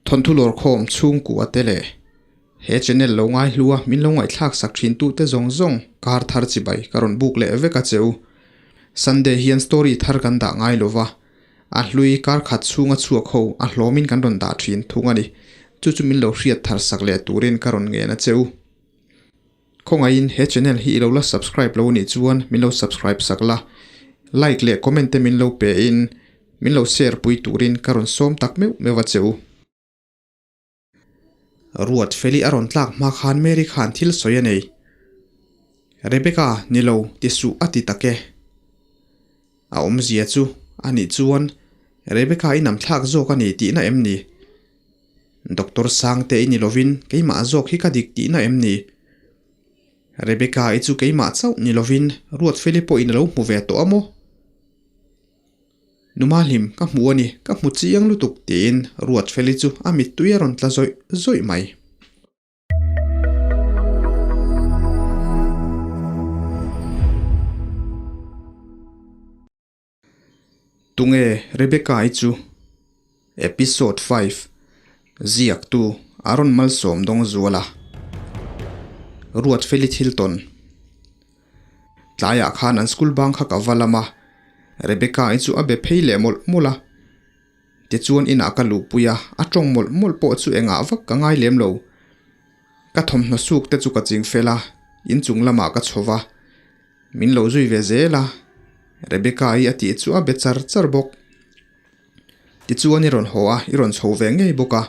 Thawnthu lawrkhawm chhungkua te leh he channel lo ngaihlua min lo ngaihthlak sak thin tute zawng zawng kar thar chibai ka rawn buk leh vek a che u. Sunday hian story thar kan dah ngai lova, a hlui kar khat chhunga chhuak ho a hlawmin kan rawn dah thin thung a ni. Chu chu min lo hriat thar sak leh turin ka rawn ngen a che u. Khawngaihin he channel hi i lo la subscribe lo nih chuan min lo subscribe sak la, like leh comment te min lo pe in min lo share pui turin ka rawn sawm tak meuh meuh a che u. Ruat Feli a rawn tlak hma khan Mary khan thil sawi a nei. Rebecca, ni lo, ti suh a ti tak e. A awmzia chu a nih chuan Rebecca i namthlak zawk a ni tihna em ni? Doctor Sangte i ni lovin keimah zawk hi ka dik tihna em ni? Rebecca i chu keimah chauh ni lovin Ruatfeli pawhin a lo hmu ve tawh a maw? Numahlim, ka hmu a ni, ka hmu chiang lutuk tiin Ruatfeli chu a mittui a rawn tla zawih zawih mai. Tunge Rebecca-i chu? Episode 5, Ziaktu Aaron Malsawm Dawngzuala Ruatfeli thil tawn Tlaiah khan an school bang kha ka va lam a, Rebecca-i chu a be phei leh mawlh mawlh a. Tichuan inah ka luhpui a, a tawng mawlh mawlh pawh chu engah vak ka ngai lem lo. Ka thawmhnaw suk te chu ka ching fel a, inchung lamah ka chho va. Min lo zui ve zel a, Rebecca-i a tih chu a be char char bawk. Tichuan i rawn haw a, i rawn chho ve ngei bawk a.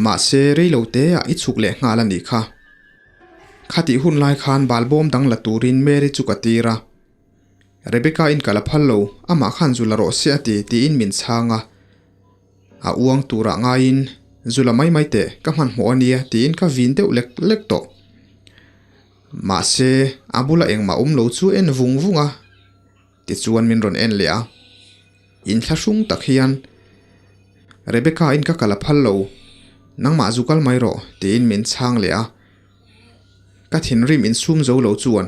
Mahse, rei lo te ah i chhuk leh nghal a nih kha. Khatih hun lai khan balbawm dang la turin Mary chu ka tir a. Rebecca-in ka la phal lo, amah khan zu la rawh se a ti, tiin min chhang a. A uang turah ngaiin, Zu la mai mai teh, ka hmanhmawh a nia, tiin ka vin deuh lek lek tawh. Mahse, a bula engmah awm lo chu en vung vung a, tichuan min rawn en leh a. Inthlahrung tak hian, Rebecca in ka kal a phal lo, nangmah zu kal mai rawh, tiin min chhang leh a. Ka thinrim insum zo lo chuan,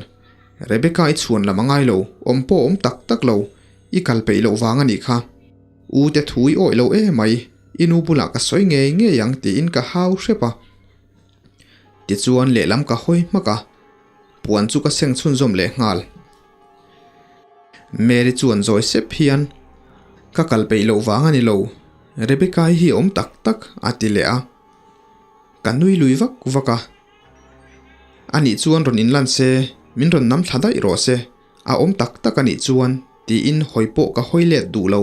Rebecca i chhuan lam a ngai lo, awm pawh awm tak tak lo, i kal peih loh vang a nih kha. U te thu i awih lo emai, i nu bulah ka sawi ngei ngei ang tiin ka hau hrep a. Tichuan lehlam ka hawi hmak a, puan chu ka seng chhunzawm leh nghal. Mary chuan zawi sep hian, Ka kal peih loh vang a ni lo, Rebecca-i hi awm tak tak a ti leh a. Ka nui lui vak vak a. Anih chuan rawn inlan se, min rawn nam thla daih rawh se, a awm tak tak anih chuan tiin hawi pawh ka hawi let duh lo.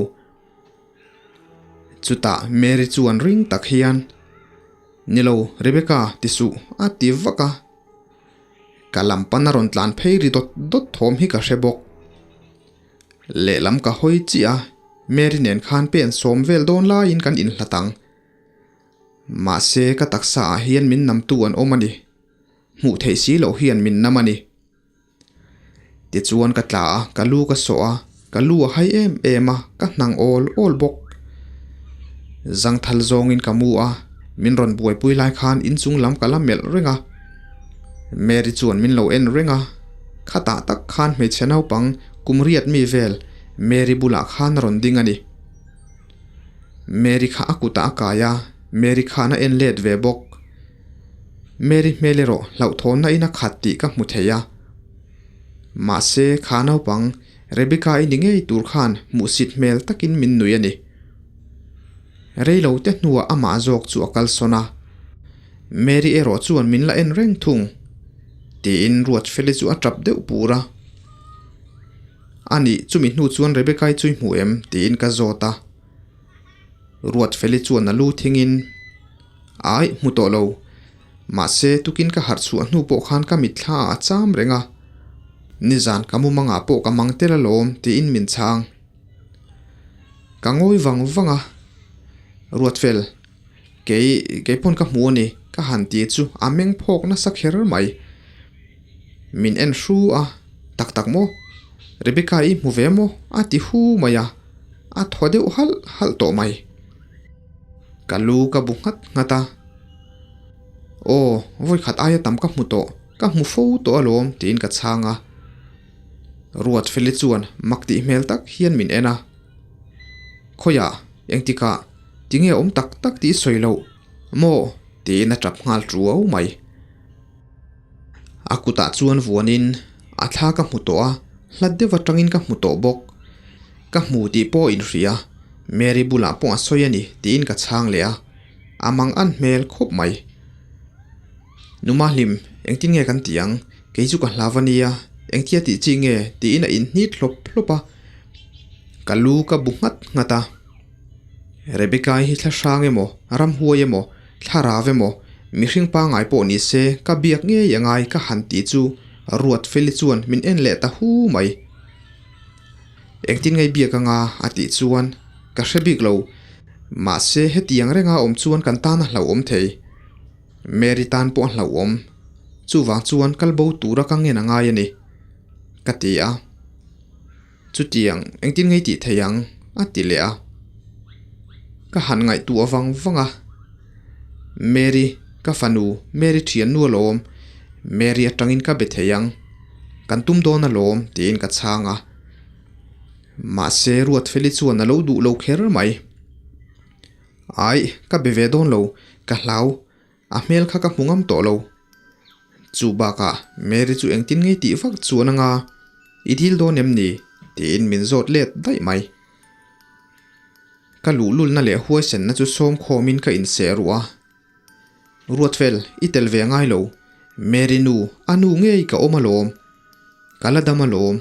Chutah Mary chuan ring tak hian, Ni lo, Rebecca, ti suh, a ti vak a. Ka lam pan a rawn tlan phei ri dawt dawt thawm hi ka hre bawk. Lehlam ka hawi chiah a, Mary nen khan pen sawm vel dawn laiin kan inhlat ang. Mahse, ka taksa ah hian min namtu an awm a ni. Hmuh theih si loh hian min nam a ni. Tichuan ka tla a, ka lu ka sawh a, ka lu a hai em em a, ka hnang awl awl bawk. Zangthal zawngin ka mu a, min rawn buaipui lai khan inchung lam ka la melh reng a. Mary chuan min lo en reng a, khatah tak khan hmeichhe naupang kum riat mi vel Mary bulah khan a rawn ding a ni. Mary kha a kutah a kai a, Mary khan a en let ve bawk. Mary hmel erawh hlauhthawnna in a khat tih ka hmu thei a. Mahse, kha naupang, Rebecca-i ni ngei tur khan hmuhsit hmel takin min nui a ni. Reilo te hnuah amah zawk chu a kalsawn a. Mary erawh chuan min la en reng thung, tiin Ruatfeli chu a tap deuh pur a. Anih, chumi hnu chuan Rebecca-i chu i hmu em? tiin ka zawt a. Ruatfeli chuan a lu thingin. Aih, hmu tawh lo. Mahse, tukin ka harh chhuah hnu pawh khan ka mitthla ah a cham reng a. Nizan ka mumangah pawh ka mang tel alawm tiin min chhang. Ka ngawi vang vang a. Ruatfel, kei, kei pawn ka hmu a ni, ka han ti chu a meng phawk nasa kher mai. Min en hru a, tak tak maw? Rebecca i hmu ve maw? a ti hu mai a, a thaw deuh halh halh tawh mai. Ka lu ka bu nghat nghat a, Aw, vawi khat aia tam ka hmu tawh, ka hmu fo tawh alawm tiin ka chhang a. Ruatfeli chuan mak tih hmel tak hian min en a. Khawiah, engtikah? Tinge awm tak tak tih i sawi loh maw? tiin a tap nghal tuau mai. A kutah chuan vuanin a thla ka hmu tawh a, hlat deuh atangin ka hmu tawh bawk. Ka hmu tih pawh inhria, Mary bulah pawh a sawi a ni tiin ka chhang leh a, a mang an hmel khawp mai. Numa hlim, engtin nge kan tih ang? Kei chu ka hlau a nia, engtia tih chi nge? tiin a inhnit hlawp hlawp a, ka lu ka bu nghat nghat a. Rebecca-i hi thla hrang emaw, ramhuai emaw, thlarau emaw, mihring pangngai pawh ni se ka biak ngei a ngai ka han tih chu Ruatfeli chuan min en leh ta hu mai. Engtin ngei biak anga a tih chuan ka hre bik lo, mahse hetiang renga awm chuan kan tan a hlauhawm thei. Mary tan pawh a hlauhawm. Chuvang chuan kal bo tura ka ngen a ngai a ni, ka ti a. Chutiang, engtin ngei tih thei ang? a ti leh a. Ka han ngaihtuah vang vang a. Mary, ka fanu, Mary thiannu alawm. Mary atangin ka be thei ang. Kan tum dawn alawm, tiin ka chhang a. Mahse, Ruatfeli chuan a lo duh lo kher mai. Aih, ka be ve dawn lo, ka hlau. A hmel kha ka hmu ngam tawh lo. Chu bakah Mary chu engtin ngei tih vak chuan anga i dil dawn em ni? tiin min zawt let daih mai. Ka luhlulna leh huaisenna chu sawm khawmin ka inseh ruh a. Ruatfel, i tel ve ngai lo. Mary nu, a nu ngei ka awm alawm. Ka la dam alawm.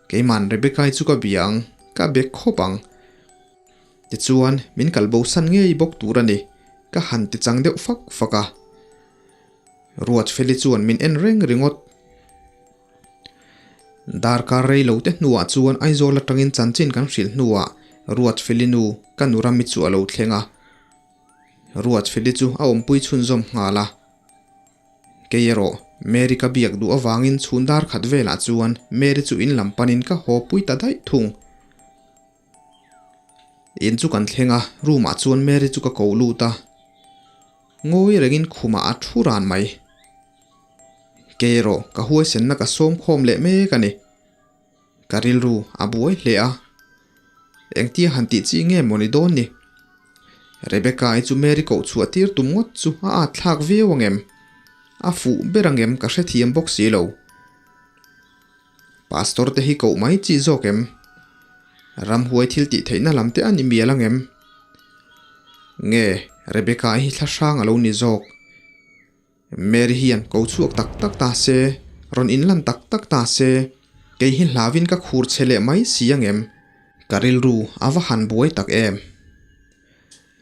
Keiman Rebecca-i chu ka bia ang, ka be khawp ang. Tichuan, min kal bo san ngei bawk tur a ni, ka han ti chang deuh fak fak a. Ruatfeli chuan min en reng ringawt. Darkar rei lo te hnuah chuan Aizawl atangin chanchin kan hrilh hnuah Ruatfeli nu ka nu Rami chu a lo thleng a. Ruatfeli chu a awmpui chhunzawm nghal a. Kei erawh, Mary ka biak duh avangin chhun dar khat velah chuan Mary chu in lam panin ka haw pui ta daih thung. In chu kan thleng a, room ah chuan Mary chu ka ko lut a, ngawi rengin khumah a thu ran mai. Kei erawh ka huaisenna ka sawm khawm leh mek a ni. Ka rilru a buai hle a, engtia han tih chi nge maw ni dawn ni? Rebecca-i chu Mary koh chhuah tir tum ngawt chu a at thlak viau angem? A fuh ber angem ka hrethiam bawk si lo. Pastor te hi koh mai chi zawk em? Ramhuai thil tih theihna lam te a ni mial ang em? Nge Rebecca hi thla hrang a lo ni zawk? Mary hian ko chhuak tak tak ta se, rawn inlan tak tak ta se, kei hi hlauin ka khur che leh mai si ang em? Ka rilru a va han buai tak em?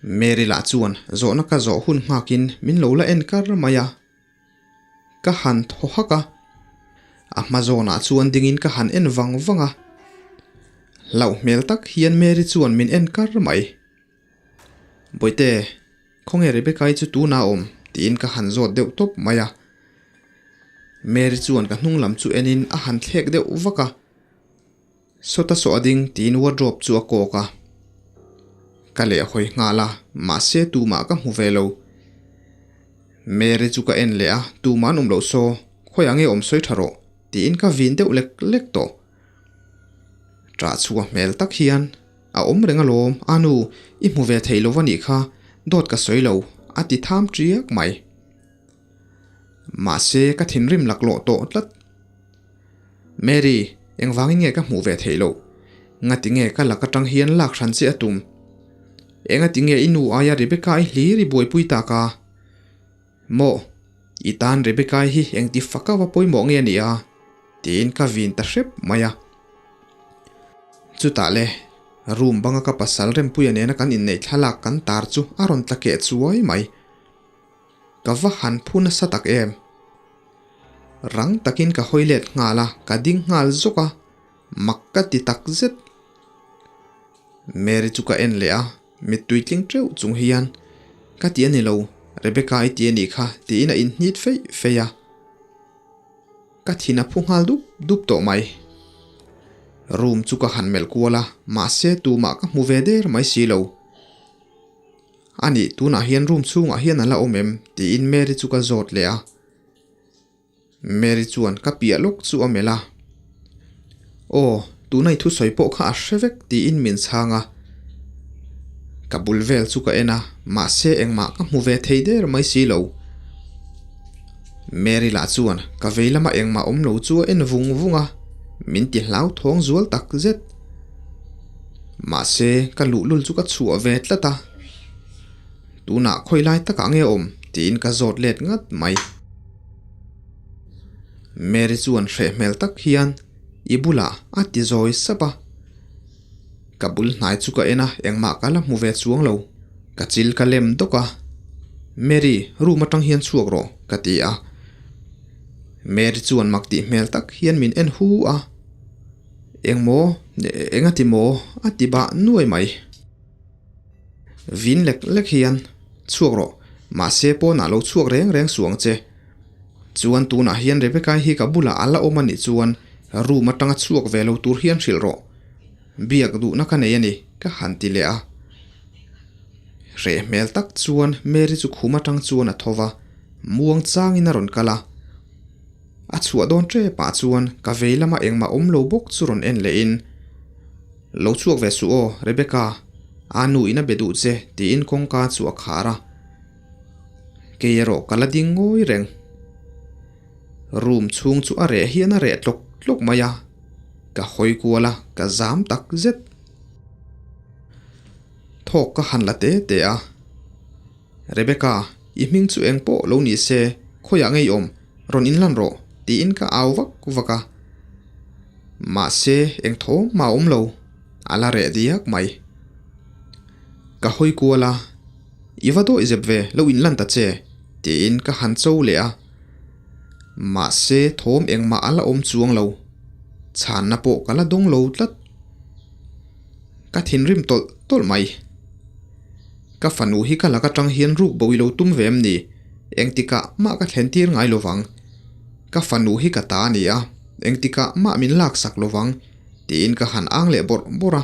Mary lah chuan zawhna ka zawh hun nghakin min lo la en kar mai a. Ka han thaw hak a, a hma zawnah chuan dingin ka han en vang vang a. Hlauh hmel tak hian Mary chuan min en kar mai. Bawihte, khawnge Rebecca-i chu tunah a awm? tiin ka han zawt deuh tawp mai a. Mary chuan ka hnung lam chu enin a han thlek deuh vak a. Sawta sawh a ding tiin wardrobe chu a kawk a. Ka lehhawi nghal a, mahse tumah ka hmu ve lo. Mary chu ka en leh a, tumah an awm loh saw, khawiah nge awm sawi tha rawh tiin ka vin deuh lek lek tawh. Ṭah chhuah hmel tak hian a awm reng alawm, a nu, i hmu ve thei lo va nih kha, dawt ka sawi lo, a ti tham ṭiak mai. Mahse ka thinrim laklawh tawh tlat. Mary, engvangin nge ka hmuh ve theih loh? Ngati nge ka lak atang hian lak hran che a tum? Engati nge i nu aia Rebecca-i hlir i buaipui tak a? Maw, i tan Rebecca-i hi engti faka va pawimawh nge a nih a? tiin ka vin ta hrep mai a. Chutah le, room banga ka pasal Rempuia nena kan inneih thlalak kan tar chu a rawn tla keh chuai mai. Ka va han phu nasa tak em? Rang takin ka hawi let nghal a, ka ding nghal zawk a, mak ka ti tak zet. Mary chu ka en leh a, mittui tling teuh chung hian, Ka ti a ni lo, Rebecca i ti a nih kha, tiin a inhnit feih feih a. Ka thin a phu nghal dup dup tawh mai. Room chu ka han melh kual a, mahse tumah ka hmu ve der mai si lo. A nih, tunah hian room chhungah hian a la awm em? tiin Mary chu ka zawt leh a. Mary chuan ka piah lawk chu a melh a. Aw, tuna i thusawi pawh kha a hre vek tiin min chhang a. Ka bul vel chu ka en a, mahse engmah ka hmu ve thei der mai si lo. Mary lah chuan ka vei lama engmah awm lo chu a en vung vung a, min ti hlauthawng zual tak zet. Mahse ka luhlul chu ka chhuah ve tlat a, tunah khawi lai takah nge awm tiin ka zawt let ngat mai. Mary chuan hreh hmel tak hian i bulah a ti zawi sap a. Ka bul hnai chu ka en a, engmah ka la hmu ve chuang lo. Ka chil ka lem dawk a, Mary, room atang hian chhuak rawh, ka ti a. Mary chuan mak tih hmel tak hian min en hu a, Engmaw, eng a ti maw? a ti bah nuai mai. Vin lek lek hian, Chhuak rawh, mahse pawnah lo chhuak reng reng suh ang che. Chuan tunah hian Rebecca hi ka bulah a la awm a nih chuan room atanga chhuak ve lo tur hian hrilh rawh. Biak duhna ka nei a ni, ka han ti leh a. Hreh hmel tak chuan Mary chu khum atang chuan a tho va, muang changin a rawn kal a. A chhuah dawn tepah chuan ka vei lama engmah awm lo bawk chu rawn en lehin, Lo chhuak ve suh aw, Rebecca, a nu in a be duh che, tiin kawngka chu a khar a. Kei erawh ka la ding ngawi reng. Room chhung chu a reh hian a reh tlawk tlawk mai a, ka hawi kual a, ka zam tak zet. Thawk ka han la te te a, Rebecca, i hming chu eng pawh lo ni se, khawiah ngei awm, rawn inlan rawh, tiin ka au vak vak a. Mahse, eng thaw mah a awm lo, a la reh diak mai. Ka hawi kual a, I va dawih zep ve, lo inlan ta che, tiin ka han cho leh a. Mahse, thawm engmah a la awm chuang lo. Chhanna pawh ka la dawng lo tlat. Ka thinrim tawlh tawlh mai. Ka fanu hi ka lak atang hian ruk bo i lo tum ve em ni? Engtikah mah ka thlen tir ngai lovang. Ka fanu hi ka ta a ni a, engtikah mah min laksak lovang, tiin ka han ang leh bawrh bawrh a.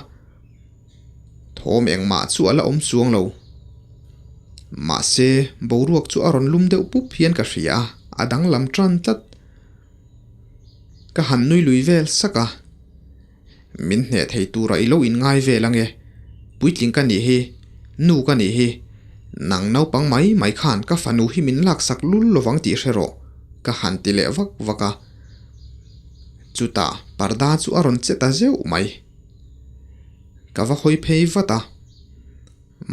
Thawm engmah chu a la awm chuang lo. Mahse, boruak chu a rawn lum deuh pup hian ka hria a, a danglam tan tlat. Ka han nui lui vel sak a, Min hneh thei tura i lo inngai vel ange, puitling ka nih hi, nu ka nih hi, nang naupang mai mai khan ka fanu hi min laksak lul lovang tih hre rawh, ka han ti leh vak vak a. Chutah parda chu a rawn che ta zeuh mai. Ka va hawi phei vat a,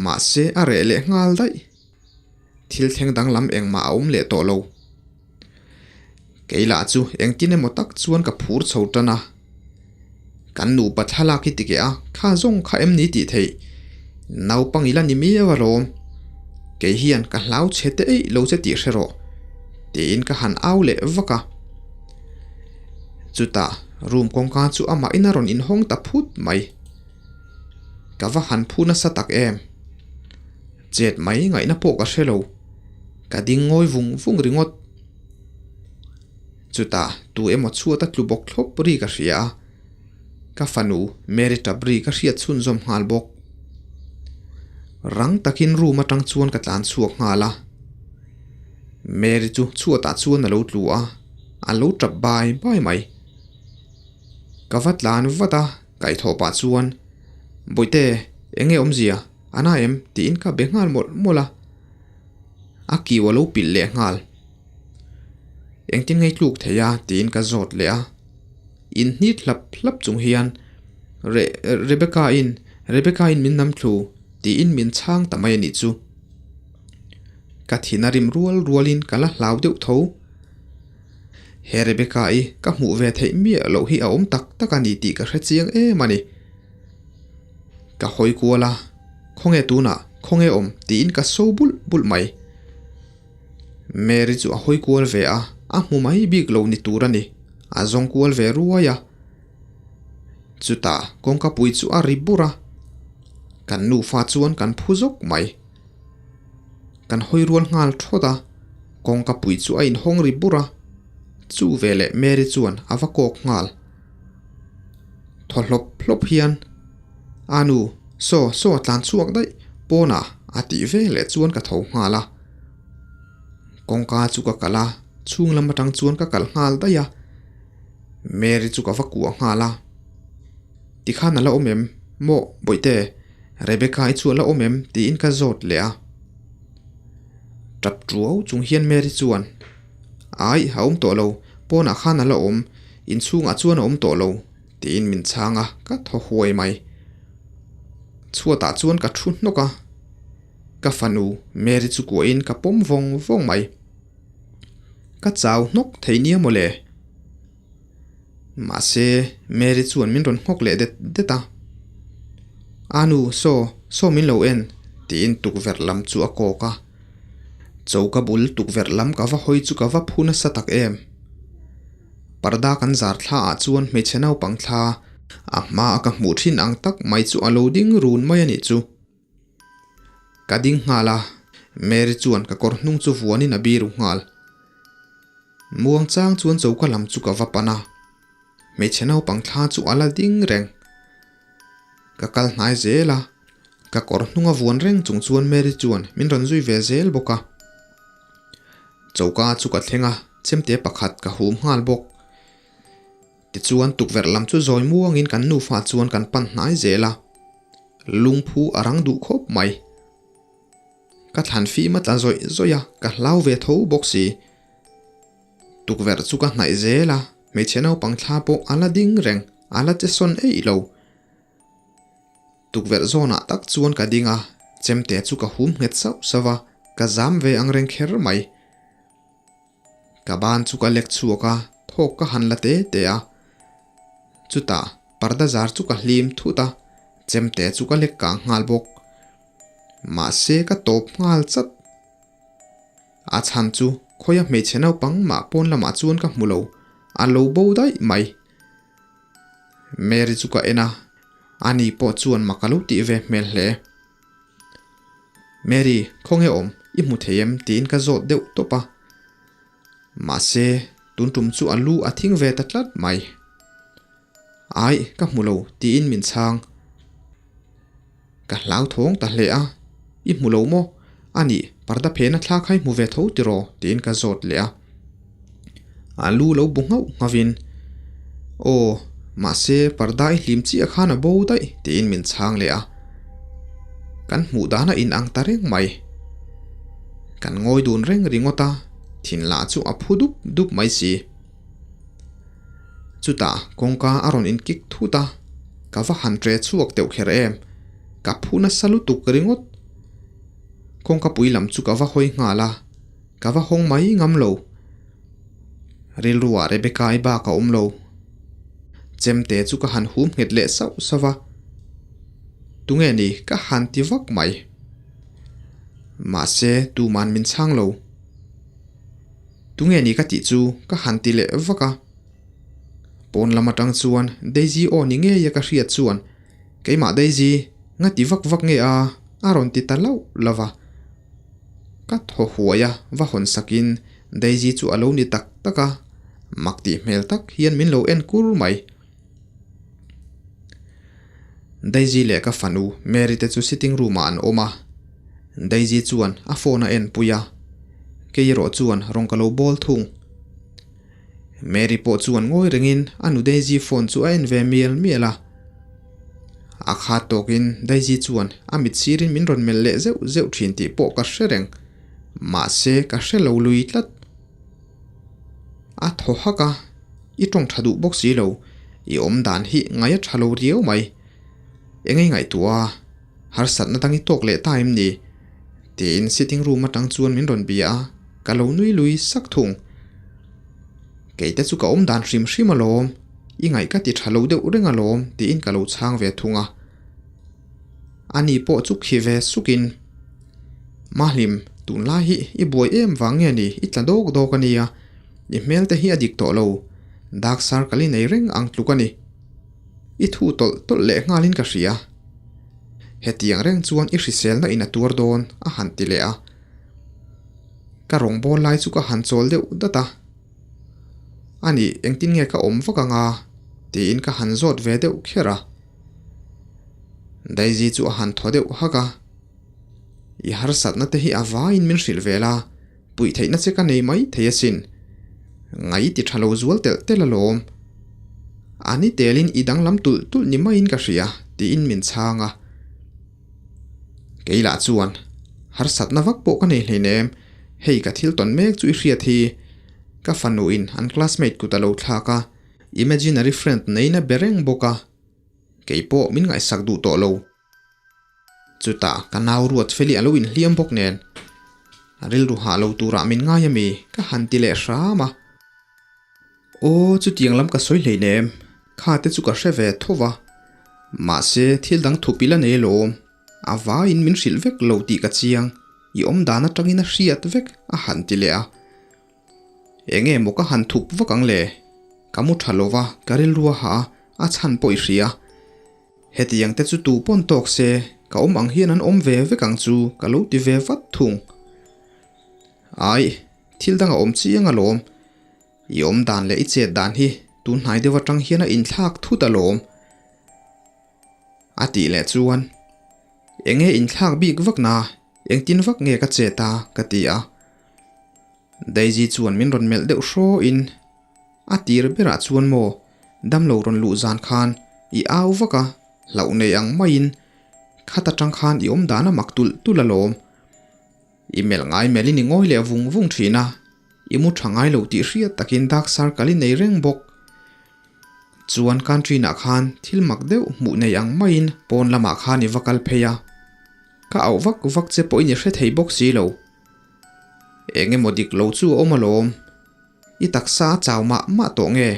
mahse a reh leh nghal daih. Thil thleng danglam engmah a awm leh tawh lo. Kei lah chu engtin emaw tak chuan ka phur chho tan a. Kan nupa thlalak hi tikeh a, kha zawng kha em ni tih theih. Naupang ila ni miau alawm. Kei hian ka hlau chhe te eih lo che tih hre rawh, tiin ka han au leh vak a. Chutah room kawngka chu amahin a rawn inhawng ta phut mai. Ka va han phu nasa tak em. Chet mai ngaihna pawh ka hre lo. Ka ding ngawi vung vung ringawt. Chutah tu emaw chhuat a tlu bawk thlawp ri ka hria a. Ka fanu Mary tap ri ka hriat chhunzawm nghal bawk. Rang takin room atang chuan ka tlan chhuak nghal a. Mary chu chhuatah chuan a lo tlu a, a lo tap bai bai mai. Ka va tlan vat a, kaihthawh pah chuan, Bawihte, eng nge awmzia? A na em? tiin ka be nghal mawlh mawlh a. A kiu a lo pilh leh nghal. Engtin ngei tluk thei a? tiin ka zawt leh a. Inhnit hlap hlap chung hian, Re, Rebecca-in, Rebecca-in min nam thlu, tiin min chhang ta mai a nih chu. Ka thin a rim rual rualin ka la hlau deuh tho. He Rebecca-i ka hmuh ve theih miah loh hi a awm tak tak a ni tih ka hre chiang em a ni. Ka hawi kual a, Khawnge tunah, khawnge awm? tiin ka so bulh bulh mai. Mary chu a hawi kual ve a, a hmu mai bik lo ni tur a ni, a zawng kual ve ruai a. Chutah kawngka pui chu a ri bur a, kan nufa chuan kan phu zawk mai. Kan hawi rual nghal thawt a, kawngka pui chu a inhawng ri bur a, chu veleh Mary chuan a va kawk nghal. Thaw hlawp hlawp hian, A nu, saw, saw tlan chhuak daih, pawnah a tih ve leh chuan ka tho nghal a. Kawngka chu ka kalh a, chhung lam atang chuan ka kalh nghal daih a. Mary chu ka va kuah nghal a. Tikhan a la awm em? Mawh, Bawihte. Rebecca-i chu a la awm em? tiin ka zawt leh a. Tap tuau chung hian Mary chuan, Aih, a awm tawh lo, pawnah khan a la awm, inchhungah chuan a awm tawh lo, tiin min chhang a, ka thaw huai mai. Chhuatah chuan ka thu hnawk a, ka fanu Mary chu kuahin ka pawm vawng vawng mai. Ka chau hnawk thei nia mawle. Mahse, Mary chuan min rawn nghawk leh det det a. A nu, saw, saw min lo en, tiin tukverh lam chu a kawk a. Choka bul tukverh lam ka va hawi chu ka va phu nasa tak em. Parda kan zar thla ah chuan hmeichhe naupang thla a hma a ka hmuh thin ang tak mai chu a lo ding run mai a nih chu. Ka ding nghal a, Mary chuan ka kawr hnung chu vuanin a biru nghal. Muang chang chuan choka lam chu ka va pan a, hmeichhe naupang thla chu a la ding reng. Ka kal hnai zel a, ka kawr hnunga vuan reng chung chuan Mary chuan min rawn zui ve zel bawk a. Choka chu ka thleng a, chemte pakhat ka hum nghal bawk. Tichuan tukverh lam chu zawi muangin kan nufa chuan kan pan hnai zel a, lungphu a rang duh khawp mai. Ka thlan fim a tla zawih zawih a, ka hlau ve tho bawk si. Tukverh chu ka hnaih zel a, hmeichhe naupang thla pawh a la ding reng, a la che sawn eih lo. Tukverh zawnah tak chuan ka ding a, chemte chu ka hum nghet sauh sauh a, ka zam ve ang reng kher mai. Ka ban chu ka lek chhuak a, thawk ka han la te te a. Chutah parda zar chu ka hlim thut a, chemte chu ka lek kang nghal bawk. Mahse ka tawp nghal chat. A chhan chu khawia hmeichhe naupang mah pawn lamah chuan ka hmu lo, a lo bo daih mai. Mary chu ka en a, ani pawh chuan mak a lo tih ve hmel hle. Mary, khawnge awm, i hmu thei em? tiin ka zawt deuh tawp a. Mahse, tun tum chu a lu a thing ve ta tlat mai. Aih, ka hmu lo, tiin min chhang. Ka hlauthawng ta hle a, I hmu lo maw? A nih, parda phena thla kha i hmu ve tho tiraw? tiin ka zawt leh a. A lu lo bu nghauh nghavin, Aw, mahse parda i hlim chiah khan a bo daih, tiin min chhang leh a. Kan hmuh dan a inang ta reng mai. Kan ngawi dun reng ringawt a, thinlah chu a phu dup dup mai si. Chutah kawngka a rawn inkik thut a, ka va han tre chhuak deuh kher em, ka phu nasa lutuk ringawt. Kawngka pui lam chu ka va hawi nghal a, ka va hawng mai ngam lo. Rilruah Rebecca-i bak a awm lo. Chemte chu ka han hum nghet leh sauh sauh a, tunge ni ka han ti vak mai. Mahse tuman min chhang lo. Tunge ni ka tih chu ka han ti leh vak a. Pawn lam atang chuan Daisy aw ni ngei a ka hriat chuan keimah Daisy nga ti vak vak nge a a rawn ti ta lauh lo va. Ka thaw huai a va hawn sakin Daisy chu a lo ni tak tak a, mak tih hmel tak hian min lo en kur mai. Daisy leh ka fanu Mary te chu sitting room ah an awm a, Daisy chuan a phone a en pui a, kei erawh chuan rawn ka lo bawl thung. Mary pawh chuan ngawi rengin a nu Daisy phone chu a en ve mial mial a, a khat tawkin Daisy chuan a mit sirin min rawn melh leh zeuh zeuh thin tih pawh ka hre reng, mahse ka hre lo lui tlat. A thaw hak a, I tawng tha duh bawk si lo, i awm dan hi ngai a tha lo riau mai. Eng ei ngaihtuah a, harsatna dang i tawk leh ta em ni? Tiin sitting room atang chuan min rawn bia a, ka lo nui lui sak thung. Kei te chu ka awm dan hrim hrim alawm, i ngaih ka ti tha lo deuh reng alawm tiin ka lo chhang ve thung a. Ani pawh chu khi ve sukin, Mahlim, tunlai hi i buai em vang nge ni, i tla dawk dawk a nia, i hmel te hi a dik tawh lo, dark circle i nei reng ang tluk a ni. I thu tawlh tawlh leh nghalin ka hria. Hetiang reng chuan i hriselna in a tuar dawn, a han ti leh a. Ka rawngbâwl lai chu ka han chawl deuh dat a. A nih, engtin nge ka awm vak anga? tiin ka han zawt ve deuh kher a. Daisy chu a han thaw deuh hak a, I harsatna te hi a vaiin min hrilh vel a, puih theihna che ka nei mai thei asin. Ngai ti tha lo zual telh telh alawm. A ni telin i danglam tulh tulh ni maiin ka hria, tiin min chhang a. Kei lah chuan, Harsatna vak pawh ka nei hleinem, hei ka thil tawn mek chu i hriat hi. Ka fanu in an classmate kut a lo thlak a, imaginary friend neiin a be reng bawk a, kei pawh min ngaihsak duh tawh lo. Chutah ka nau ruat feli a lo inhliam bawk nen, a rilru hah lo turah min ngai a mi ka han ti leh hram a. Aw chutiang lam ka sawi hleinem, kha te chu ka hre ve tho va, mahse thil dang thup ila nei alawm, a vaiin min hrilh vek lo tih ka chiang, i awm dan atangin a hriat vek a han ti leh a. Enge maw ka han thup vak ang le? Ka mu tha lova, ka rilru a hah a, a chhan pawh i hria. Hetiang te chu tu pawn tawk se, ka awm ang hian an awm ve vek ang chu ka lo ti ve vat thung. Aih, thil dang a awm chiang alawm. I awm dan leh i chet dan hi tun hnai deuh atang hian a inthlak thut alawm. A tih leh chuan, Enge inthlak bik vak na, engtin vak nge ka chet a? ka ti a. Daisy chuan min rawn melh deuh hrawin, A tir berah chuan maw, damlo rawn luh zan khan i au vak a, hlauh nei ang maiin khat atang khan i awm dan a mak tulh tulh alawm. I melh ngai melhin i ngawi leh vung vung thin a, i mu tha ngai lo tih hriat takin dark circle i nei reng bawk. Chuan country-nah khan thil mak deuh hmuh nei ang maiin pawn lamah khan i va kal phei a, ka auh vak vak che pawhin i hre thei bawk si lo. Eng emaw dik lo chu a awm alawm. I taksa a chau mah mah tawh nge?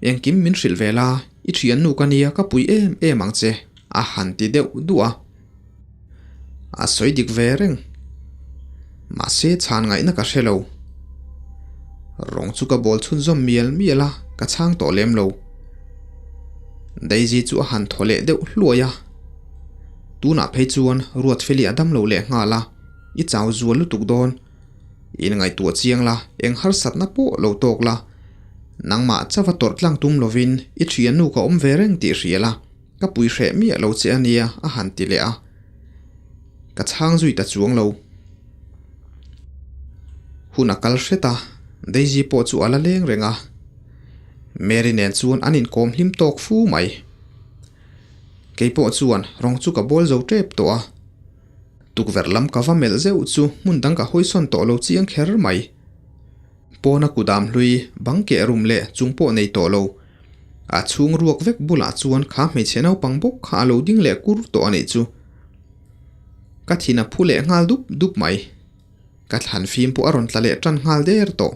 Engkim min hrilh ve la, i thiannu ka nia ka pui em em ang che, a han ti deuh duh a. A sawi dik ve reng. Mahse chhan ngaihna ka hre lo. Rawng chu ka bawl chhunzawm mial mial a, ka chhang tawh lem lo. Daisy chu a han thaw leh deuh hluai a. Tunah phei chuan Ruatfeli a dam lo leh nghal a, i chau zual lutuk dawn. In ngaihtuah chiang la, eng harsatna pawh lo tawk la. Nangmah chava tawrh tlang tum lovin i thiannu ka awm ve reng tih hria la, ka pui hreh miah lo che a nia a han ti leh a. Ka chhang zui ta chuang lo. Hun a kal hret a, Daisy pawh chu a la leng reng a. Mary nen chuan an inkawm hlim tawk fu mai. Kei pawh chuan rawng chu ka bawl zo tep tawh a. Tukverh lam ka va melh zeuh chu hmun dang ka hawisawn tawh lo chiang kher mai. Pawna kudam hlui bang keh rum leh chung pawh nei tawh lo. A chhung ruak vek bulah chuan kha hmeichhe naupang bawk kha a lo ding leh kur tawh a nih chu. Ka thin a phu leh nghal dup dup mai. Ka thlan fim pawh a rawn tla leh tan nghal der tawh.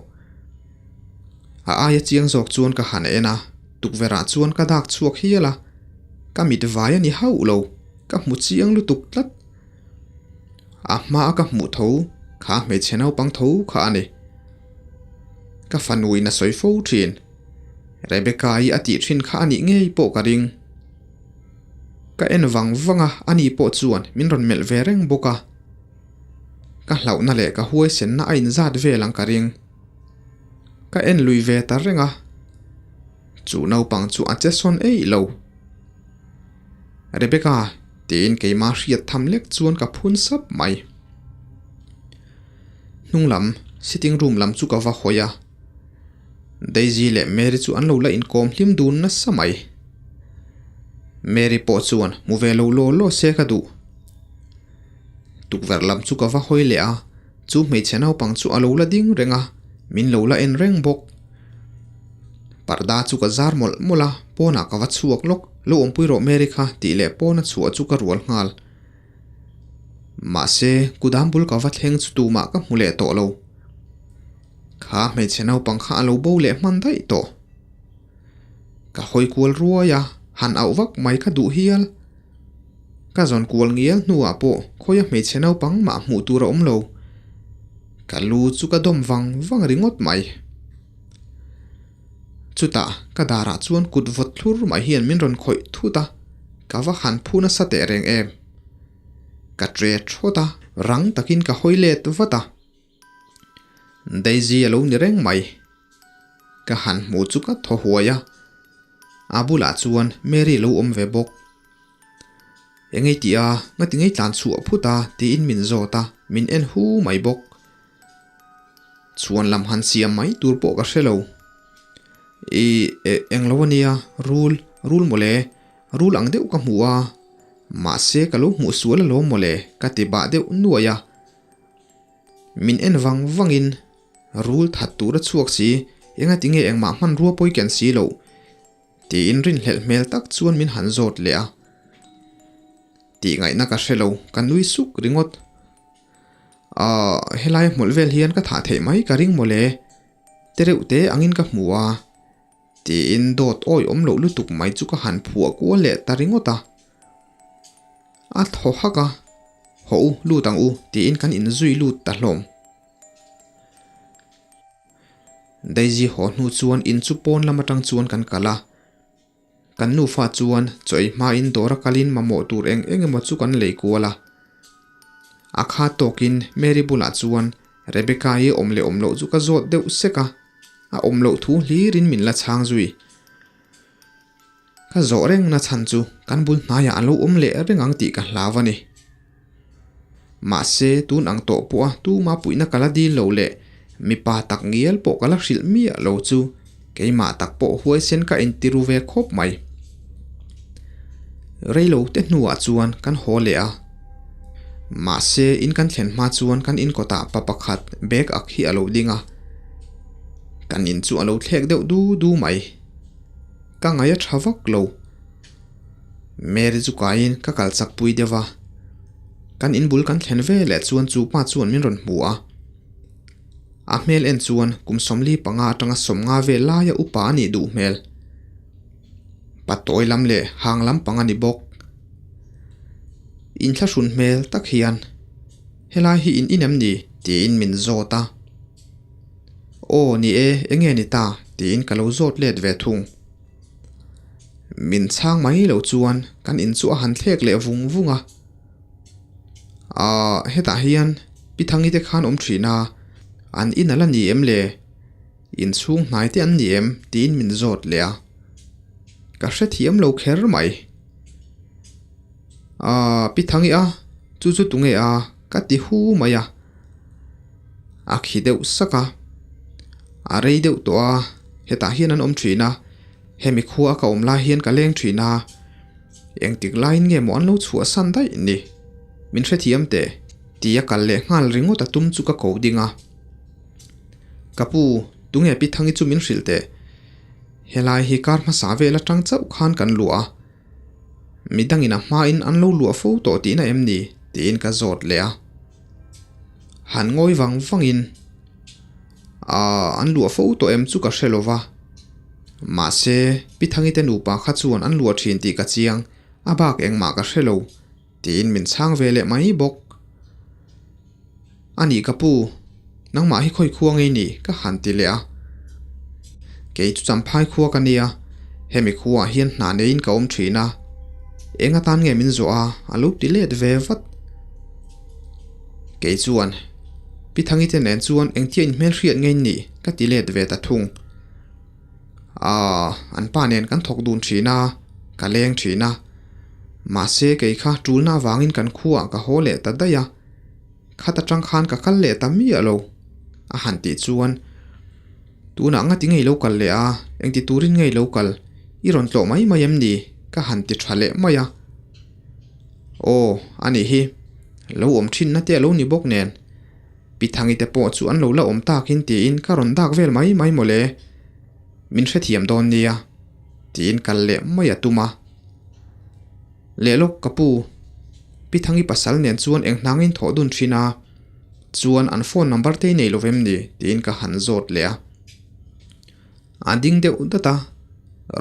A aia chiang zawk chuan ka han en a, tukverh ah chuan ka dak chhuak hial a, ka mit vai a ni hauh lo, ka hmu chiang lutuk tlat. A hma a ka hmuh tho kha hmeichhe naupang tho kha a ni. Ka fanu in a sawi fo thin. Rebecca i a tih thin kha a nih ngei pawh ka ring. Ka en vang vang a, ani pawh chuan min rawn melh ve reng bawk a. Ka hlauhna leh ka huaisenna a inzat vel ang ka ring. Ka en lui ve ta reng a, chu naupang chu a che sawn eih lo. Rebecca, tiin keimah hriat tham lek chuan ka phun sap mai. Hnung lam, sitting room lam chu ka va hawi a. Daisy leh Mary chu an lo la inkawm hlim dun nasa mai. Mary pawh chuan hmu ve lo law law se ka duh. Tukverh lam chu ka va hawi leh a, chu hmeichhe naupang chu a lo la ding reng a, min lo la en reng bawk. Parda chu ka zar mawlh mawlh a, pawnah ka va chhuak lawk, lo awmpui rawh Mary kha tih leh pawna chhuah chu ka rual nghal. Mahse, kudam bul ka va thleng chu tumah ka hmu leh tawh lo. Kha hmeichhe naupang kha a lo bo leh hman daih tawh. Ka hawi kual ruai a, han auh vak mai ka duh hial. Ka zawn kual ngial hnuah pawh khawia hmeichhe naupang mah hmuh tur a awm lo. Ka lu chu ka dawm vang vang ringawt mai. Chutah ka darah chuan kut vawt thlur mai hian min rawn khawih thut a, ka va han phu nasa teh reng em. Ka tre thawt a, rang takin ka hawi let vat a. Daisy a lo ni reng mai. Ka han hmuh chu ka thaw huai a, a bulah chuan Mary lo awm ve bawk. Engei tih a, ngati ngei tlan chhuah phut a tiin min zawt a, min en hu mai bawk. Chhuan lam han siam mai tur pawh ka hre lo. I, e, englo a nia, rul, rul mawle, rul ang deuh ka hmu a. Mahse ka lo hmuh sual alawm mawle ka ti bah deuh nuai a. Min en vang vangin rul that tur a chhuak si, engati nge engmah hmanrua pawi ken si loh? Tiin rinhlelh hmel tak chuan min han zawt leh a. Tih ngaihna ka hre lo, ka nui suk ringawt. Ahh, helai hmawlh vel hian ka thah theih mai ka ring mawle, tereuh te angin ka hmu a. Tiin dawt awi awm loh lutuk mai chu ka han phuah kual leh ta ringawt a. A thaw hak a, Hawh u, lut ang u, tiin kan inzui lut ta hlawm. Daisy haw hnu chuan in chu pawn lam atang chuan kan kal a. Kan nufa chuan chaw ei hmain dawr a kalin mamawh tur eng eng emaw chu kan lei kual a. A kha tawkin Mary bulah chuan Rebecca-i awm leh awm loh chu ka zawt deuh sek a, a awm loh thu hlirin min la chhang zui. Ka zawh reng na chhan chu kan bul hnaiah a lo awm leh reng ang tih ka hlau a ni. Mahse, tun ang tawh pawha tuma puihna ka la dil lo leh mipa tak ngial pawh ka la hrilh miah lo chu keimah tak pawh huaisen ka intiru ve khawp mai. Reilo te hnuah chuan kan haw leh a. Mahse, in kan thlen hma chuan kan inkawtah pa pakhat bag ak hi a lo ding a. Kan in chu a lo thlek deuh du du mai. Ka ngaih a tha vak lo. Mary chu kaiin ka kal chak pui deuh a. Kan inbul kan thlen ve leh chuan chu pa chuan min rawn hmu a. A hmel en chuan kum 45 atanga 50 vel laia upa a nih duh hmel. Patawi lam leh hang lam pang a ni bawk. Inthlahrun hmel tak hian helai hi in in em ni tiin min zawt a. Aw ni e, enge ni ta? tiin ka lo zawt let ve thung. Min chhang mai lo chuan kan in chu a han thlek leh vung vung a. Aah hetah hian Pi Thangi te khan awm thin a, an in ala ni em le? Inchhung hnai te an ni em? tiin min zawt leh a. Ka hrethiam lo kher mai. Aah Pi Thangi a, chu chu tunge a? ka ti hu mai a. A khi deuh sak a, a rei deuh tawh a, hetah hian an awm thin a, hemi khua ka awm lai hian ka leng thin a, engtik laiin nge maw an lo chhuahsan daih ni, min hrethiam teh tia kal leh nghal ringawt a tum chu ka ko ding a. Ka pu, tunge Pi Thangi chu min hrilh teh, helai hi kar hmasa vel atang chauh khan kan luah a, Midangin a hmain an lo luah fo tawh tihna em ni? tiin ka zawt leh a. Han ngawi vang vangin, Aaa, an luah fo tawh em chu ka hre lo va. Mahse, Pi Thangi te nupa kha chuan an luah thin tih ka chiang, a bak engmah ka hre lo, tiin min chhang ve leh mai bawk. A nih ka pu, nangmah hi khawi khua ngei ni ka han ti leh a. Kei chu Champhai khua ka nia, hemi khuaah hian hna neiin ka awm thin a. Eng atan nge min zawh a, a lo ti let ve vat. Kei chuan, Pi Thangi te nen chuan engtia inhmelhriat ngei ni ka ti let ve ta thung. Aaa, an pa nen kan thawk dun thin a, ka leng thin a. Mahse kei kha tulna avangin kan khuaah ka haw leh ta daih a. Khat atang khan ka kal leh ta miah lo, a han tih chuan, Tunah ngati ngei lo kal leh a, engti turin ngei lo kal, i rawn tlawh mai mai em ni? ka han ti tha leh mai a. Aw, a nih hi, lo awm thinna te a lo ni bawk nen, Pi Thangi te pawh chu an lo la awm takin tiin ka rawn dak vel mai mai mawle, min hrethiam dawn nia, tiin kal leh mai a tum a. Leh lawk ka pu, Pi Thangi pasal nen chuan eng hnangin thawh dun thin a, chuan an phone number te i nei lo vem ni tiin ka han zawt leh a. A ding deuh dat a,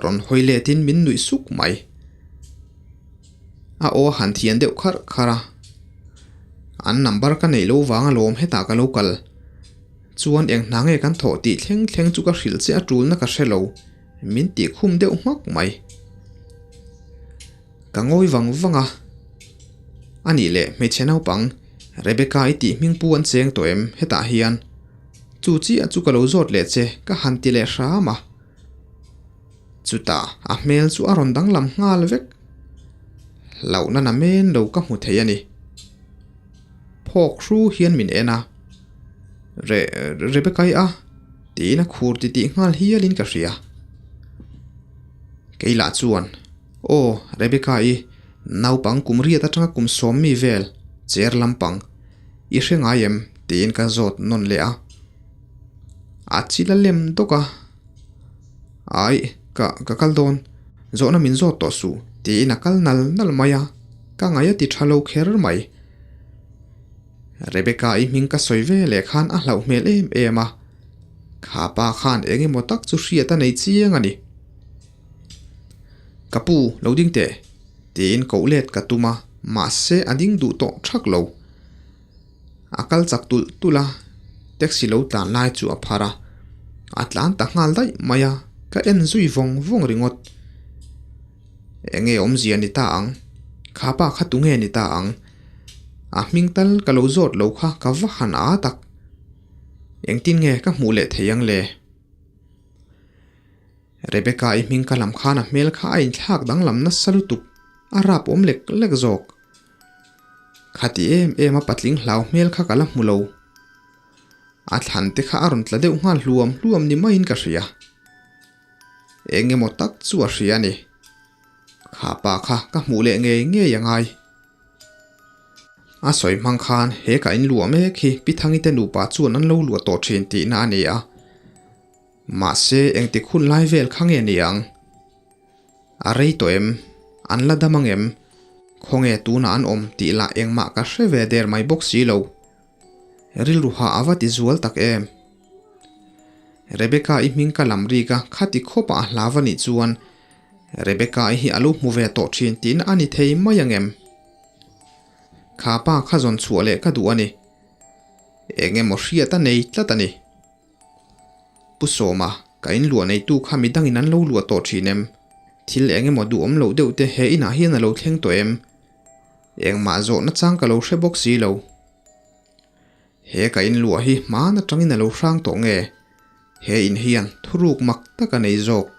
rawn hawi letin min nuih suk mai. A aw a han thian deuh kharh kharh a, an number ka neih lo vang alawm hetah ka lo kal. Chuan eng hna nge kan thawh tih thleng thleng chu ka hrilh che a tulna ka hre lo. Min tih khum deuh hmak mai. Ka ngawi vang vang a. A nih leh hmeichhe naupang, Rebecca i tih hming pu an cheng tawh em hetah hian? Chu chiah chu ka lo zawt leh che ka han ti leh hram a. Chutah a hmel chu a rawn danglam nghal vek. Hlauhna na men lo ka hmu thei a ni. Phawk hru hian min en a. Re, Rebecca i a. Tiin a khur titih nghal hialin ka hria. Keilah chuan, Aw, Rebecca-i, Naupang kum riat atanga kum sawm mi vel cher lampang i hre ngai em? tiin ka zawt nawn leh a. A chil a lem dawk a, Aih, ka ka kal dawn, zawhna min zawt tawh suh tiin a kal nal nal mai a, ka ngaih a ti tha lo kher mai. Rebecca i hming ka sawi ve leh khan a hlauh hmel em em a, kha pa khan eng emaw tak chu hriat a nei chiang a ni. Ka pu, lo ding teh, tiin koh let ka tum a, mahse a ding duh tawh thak lo. A kal chak tulh tulh a, taxi lo tlan lai chu a phar a, a tlan ta nghal daih mai a, ka en zui vawng vawng ringawt. Enge awmzia ni ta ang? Kha pa kha tunge ni ta ang? A hming tal ka lo zawt lo kha ka va han a tak. Engtin nge ka hmuh leh thei ang le? Rebecca i hming ka lam khan a hmel kha a inthlak danglam nasa lutuk, a rap awm lek lek zawk. Khati em em a patling hlau hmel kha ka la hmu lo. A thlan te kha a rawn tla deuh nghal hluam hluam ni maiin ka hria. Eng emaw tak chu a hria a ni. Kha pa kha ka hmuh leh ngei ngei a ngai. A sawi hmang khan he ka inluah mek hi Pi Thangi te nupa chuan an lo luah tawh thin tihna a ni a. Mahse engtik hun lai vel kha nge ni ang? A rei tawh em? An la dam ang em? Khawnge tunah an awm tih lah engmah ka hre ve der mai bawk si lo. Rilru hah a va ti zual tak em? Rebecca i hming ka lam rik a, khati khawpah a hlau a nih chuan Rebecca i hi a lo hmu ve tawh thin tihna a ni thei mai ang em? Kha pa kha zawn chhuah leh ka duh a ni. Eng emaw hriat a nei tlat a ni. Pu Sawma, ka in luah neitu kha midangin an lo luah tawh thin em? Thil eng emaw duhawm loh deuh te he inah hian a lo thleng tawh em? Engmah zawhna chang ka lo hre bawk si lo. He ka in luah hi hmaan atangin a lo hrang tawh nge? He in hian thuruk mak tak a nei zawk.